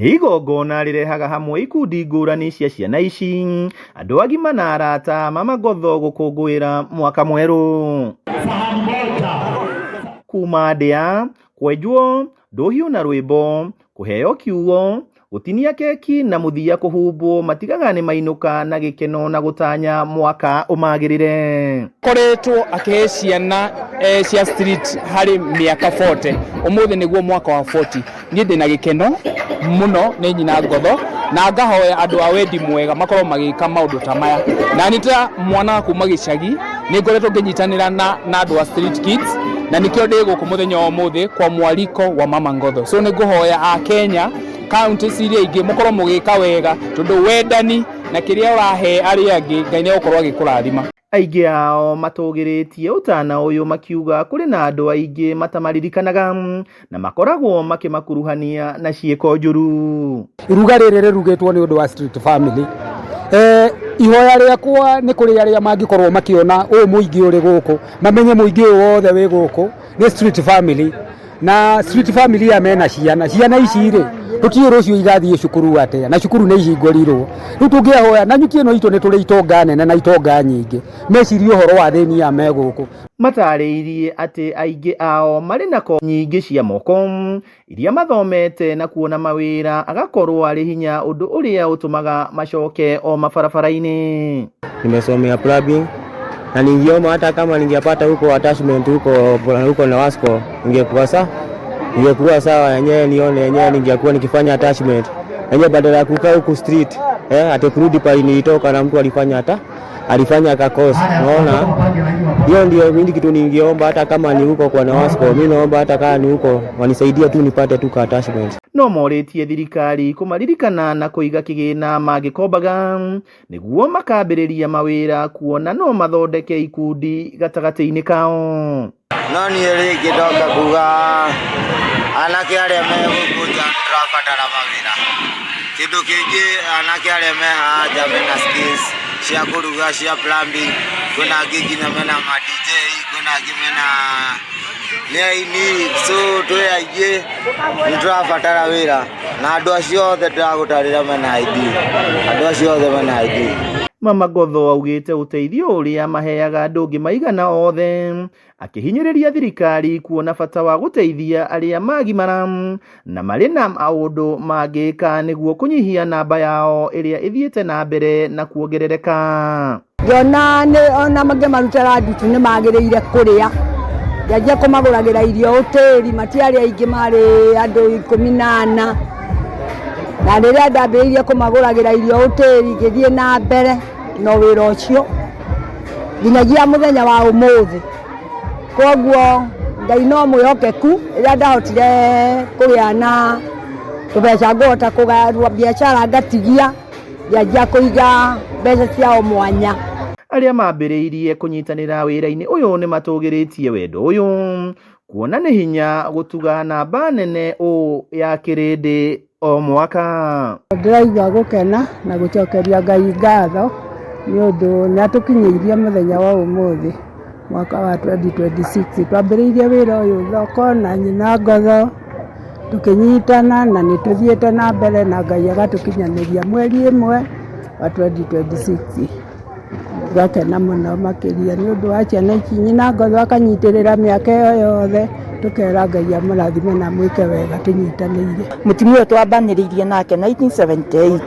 Nĩ igongona rĩrehaga hamwe ikundi ngũrani cia ciana ici, andũ agima na arata Mama Ngotho gũkũngũĩra mwaka mwerũ. Kuma ndĩa, kwenjwo, ndũhiũ na rwĩmbo, kũheo kiugo, gũtinia keki na mũthia kũhumbwo matigaga nĩ mainũka na gĩkeno na gũtanya mwaka ũmagĩrĩre. Koretwo akĩhe ciana cia street harĩ mĩaka 40. Ũmũthĩ nĩguo mwaka wa 40. Niĩ ndĩna gĩkeno mũno nĩ nyina Ngotho, na ngahoya andũ a wendi mwega makorwo magĩka maũndũ ta maya. Na niĩ ta mwana wa kuma gĩcagi nĩ ngoretwo ngĩnyitanĩra na andũ a Street Kids, na nĩkĩo ndĩ gũkũ mũthenya wa ũmũthĩ kwa mwaliko wa Mama Ngotho. So nĩ ngũhoya a Kenya counties iria ingĩ mũkorwo mũgĩka wega, tondũ wendani na kĩrĩa ũrahe arĩa angĩ, Ngai nĩ egũkorwo agĩkũrathima. Aingĩ ao matũgĩrĩtie ũtana ũyũ makiuga kũrĩ na andũ aingĩ matamaririkanaga na makoragwo makĩmakuruhania na ciĩko njũru. Iruga rĩrĩ rĩrugĩtwo nĩ ũndũ wa street family. Ihoya rĩakwa nĩ kũrĩ arĩa mangĩkorwo makĩona ũũ mũingĩ ũrĩ gũkũ, mamenye mũingĩ ũyũ wothe wĩ gũkũ nĩ street family, na street family ya mena ciana, ciana ici rĩ tũtiũĩ rũciũ igathiĩ cukuru atĩa, na cukuru nĩ ihingũrirwo. Rĩu tũngĩhoya na nyuki ĩno itũ nĩ tũrĩ itonga nene na itonga nyingĩ, mecirie ũhoro wa athĩni aya me gũkũ. Matarĩirie atĩ aingĩ ao marĩ na kothi nyingĩ cia moko iria mathomete na kuona mawĩra agakorwo arĩ hinya, ũndũ ũrĩa ũtũmaga macoke o mabarabara-inĩ. Nimesomea plumbing na ningeomba hata kama ningepata huko attachment huko huko na Wasco ingekuwa sawa yenyewe, nione yenyewe ningekuwa nikifanya attachment yenyewe badala ya kukaa huku street, ati kurudi pale nilitoka na mtu alifanya hata alifanya kakosa. Unaona, hiyo ndio mimi kitu ningeomba, hata kama ni huko kwa Nawasco, mimi naomba hata kama ni huko wanisaidie tu nipate tu ka attachment. No morĩtie thirikari kũmaririkana na kũiga kĩgĩna mangĩkombaga nĩguo makambĩrĩria mawĩra, kuona no mathondeke ikundi gatagatĩ-inĩ kao. No niĩ rĩngĩ ndoka kuga anake arĩa me gũkũ nja tũrabatara mawĩra. Kĩndũ kĩngĩ, anake arĩa me haha nja mena skills cia kũruga, cia plumbing, kwĩna angĩ nginya mena ma DJ, kwĩna angĩ mena nĩ aini, so twĩ aingĩ nĩ tũrabatara wĩra, na andũ acio othe ndĩragũtarĩra mena ID, andũ acio othe mena ID. Mama Ngotho augĩte ũteithio ũrĩa maheaga ndũngĩmaigana othe, akĩhinyĩrĩria thirikari kuona bata wa gũteithia arĩa magimara na marĩ na maũndũ mangĩka nĩguo kũnyihia namba yao ĩrĩa ĩthiĩte na mbere na kuongerereka. Ngĩona nĩ ona ngĩmarutĩra ndutu nĩ magĩrĩire kũrĩa, ngĩanjia kũmagũragĩra irio ũtĩri. Matiarĩ aingĩ, marĩ andũ 14, na rĩrĩa ndambĩrĩirie kũmagũragĩra irio ũtĩri, ngĩthiĩ na mbere na wĩra ũcio nginyagia mũthenya wa ũmũthĩ. Koguo Ngai no mwĩhokeku, rĩrĩa ndahotire kũgĩa na tũbeca ngũhota kũgarũra biacara, ngatigia ngĩanjia kũiga mbeca ciao mwanya. Arĩa mambĩrĩirie kũnyitanĩra wĩra-inĩ ũyũ nĩ matũgĩrĩtie wendo ũyũ, kuona nĩ hinya gũtuga namba nene ũũ ya kĩrĩndĩ o mwaka. Ndĩraigua gũkena na gũcokeria Ngai ngatho nĩ ũndũ nĩ atũkinyĩirie mũthenya wa ũmũthĩ, mwaka wa 2026. Twambĩrĩirie wĩra ũyũ thoko na nyina Ngotho, tũkĩnyitana na nĩ tũthiĩte na mbere na Ngai agatũkinyanĩria mweri 1 wa 2026. Ngakena mũno makĩria nĩ ũndũ wa ciana ici, nyina Ngotho akanyitĩrĩra mĩaka ĩyo yothe. Tũkera Ngai amũrathime na amwĩke wega tũnyitanĩire. Mũtumia ũyũ twambanĩrĩirie nake 1978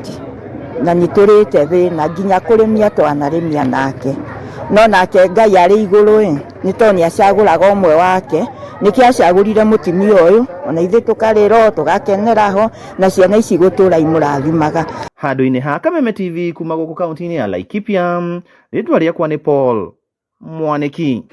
na nĩ tũrĩte thĩna, nginya kũrĩmia twanarĩmia nake, no nake Ngai arĩ igũrũ ĩ nĩ tondũ nĩ acagũraga ũmwe wake, nĩkĩo acagũrire mũtumia ũyũ, ona ithuĩ tũkarĩra o tũgakenera ho na ciana ici gũtũra imũrathimaga. Handũ-inĩ ha Kameme TV kuma gũkũ kaunti-inĩ ya Laikipia, rĩtwa rĩakwa nĩ Paul Mwaniki.